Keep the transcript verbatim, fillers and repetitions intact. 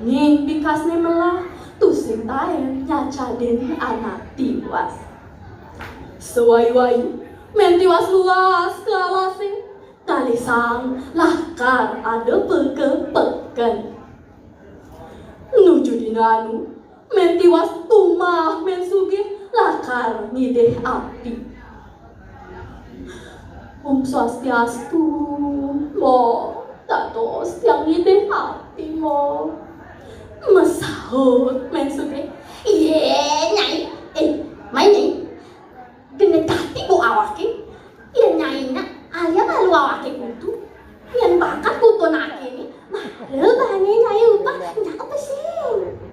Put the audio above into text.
Nanging bikasné melah tusing taén nyacadin anak Tiwas. Sawai-wai, Mén Tiwas luas kalasé, kalih saang lakar ada peken-peken. Nuju dina anu, Mén Tiwas tumah Mén Sugih lakar ngidih api. Om Swastiastu, Mbok. Dados tiang ngidih api, Mbok. Masaut Mén Sugih, "Yé,